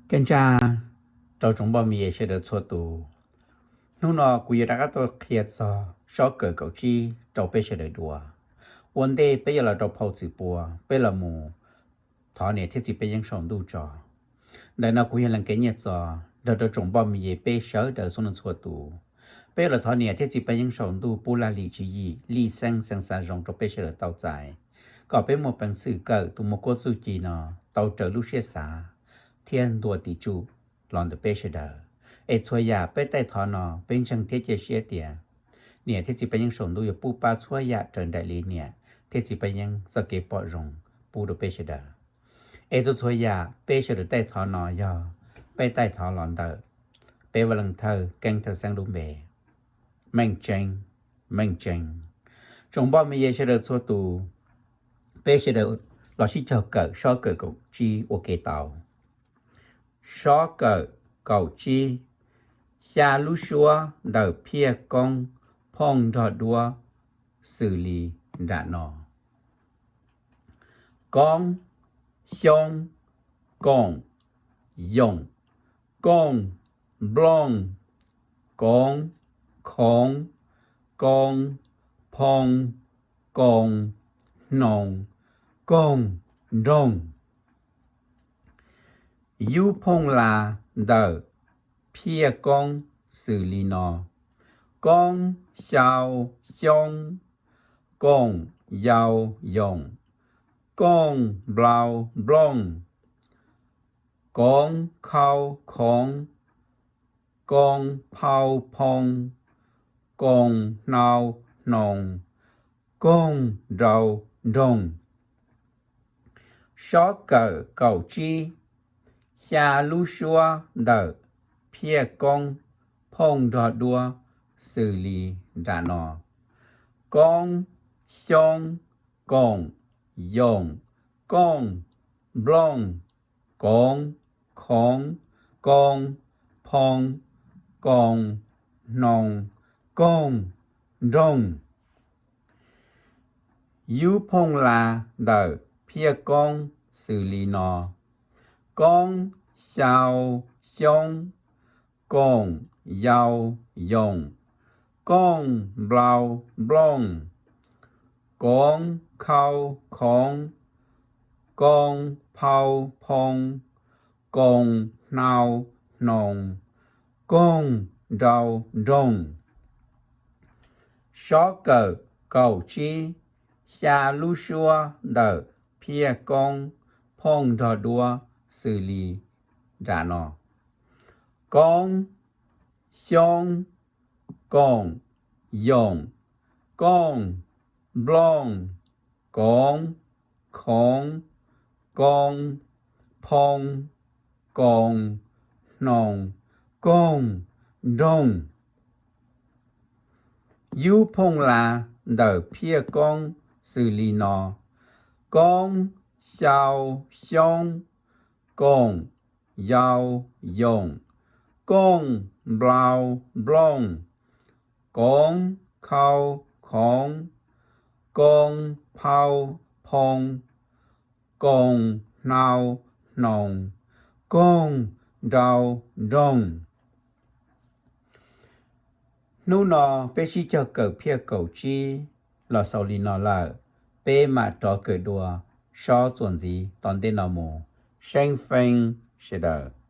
Kev ntsa rau tsoom npoj me ye sawv daws txhua tus, hnub no kuv yuav rov qab tuaj qhia txog sob kawm kaum tsib rau peb sawv daws dua. Ua ntej peb yuav los rau phau txwm pua, peb los mus thov niam thiab txiv paj yeeb saum ntuj tso. Ntawm no kuv yog Leej Kev Nyiaj Txos nrog rau tsoom npoj me ye peb sawv daws txhua leej txhua tus, peb yuav los thov niam thiab txiv paj yeeb saum ntuj pub laj lim tswv yim lij xeeb xeev xav zoo rau peb sawv daws tau txais, kom peb muaj peev xwm kawm tus muaj kuab txuj ci no tau raws lub siab xav thiab ntuas tiv tsuj los ntawm peb sawv daws. Es txhua yam peb taij thov no peb ntseeg thiab cia siab tias niam thiab txiv paj yeeb saum ntuj yuav pub pab txhua yam raws nraim li niam thiab txiv paj yeeb txoj kev pom zoo pub rau peb sawv daws. Es txhua txhua yam peb sawv daws taij thov no yog peb taij thov los ntawm peb Vaj Leej Thawj Keeb Thawj Xeeb lub npe. Meej tseeb, meej tseeb. Tsoom npoj me ye sawv daws txhua tus, peb sawv daws los sib cog kawm sob kawm kaum tsib ua ke tau. Sob kawm kaum tsib, xya lub suab ntawm phiaj koob phooj nrog duab xws li nram no: koob, xyoob, koom, yoom, kooj, nplooj, koov, khoov, koo, phoo, koo, hnoos, koog, nroog. Yub phooj las ntawm phiaj koob xws li no: koob, xyau, xyoob, koom, yau, yoom, kooj, nplau, nplooj, koov, khau, khoov, koo, phau, phoo, koog, hnau, hnoos, koog, nrau, nroog. Sob kawm kaum tsib, xya lub suab ntawm phiaj koob phooj nrog duab xws li nram no: koob, xyoob, koom, yoom, kooj, nplooj, koov, khoov, koo, phoo, koo, hnoos, koog, nroog. Yub phooj las ntawm phiaj koob xws li no: koob, xyau, xyoob, koom, yau, yoom, kooj, nplau, nplooj, koov, khau, khoov, koo, phau, phoo, koo, hnau, hnoos, koog, nrau, nroog. Sob kawm kaum tsib, xya lub suab ntawm phiaj koob phooj nrog duab xws li nram no: koob, xyoob, koom, yoom, kooj, nplooj, koov, khoov, koo, phoo, koo, hnoos, koog, nroog. Yub phooj las ntawm phiaj koob xws li no: koob, xyau, xyoob, koom, yau, yoom, kooj, nplau, nplooj, koov, khau, khoov, koo, phau, phoo, koo, hnau, hnoos, koog, nrau, nroog. Hnub no peb sib cog kawm phiaj kaum tsib los xaus li no lawm, peb mam rov kawm dua sob txuas ntxiv tom ntej no mus. Seeb feeb sawv daws.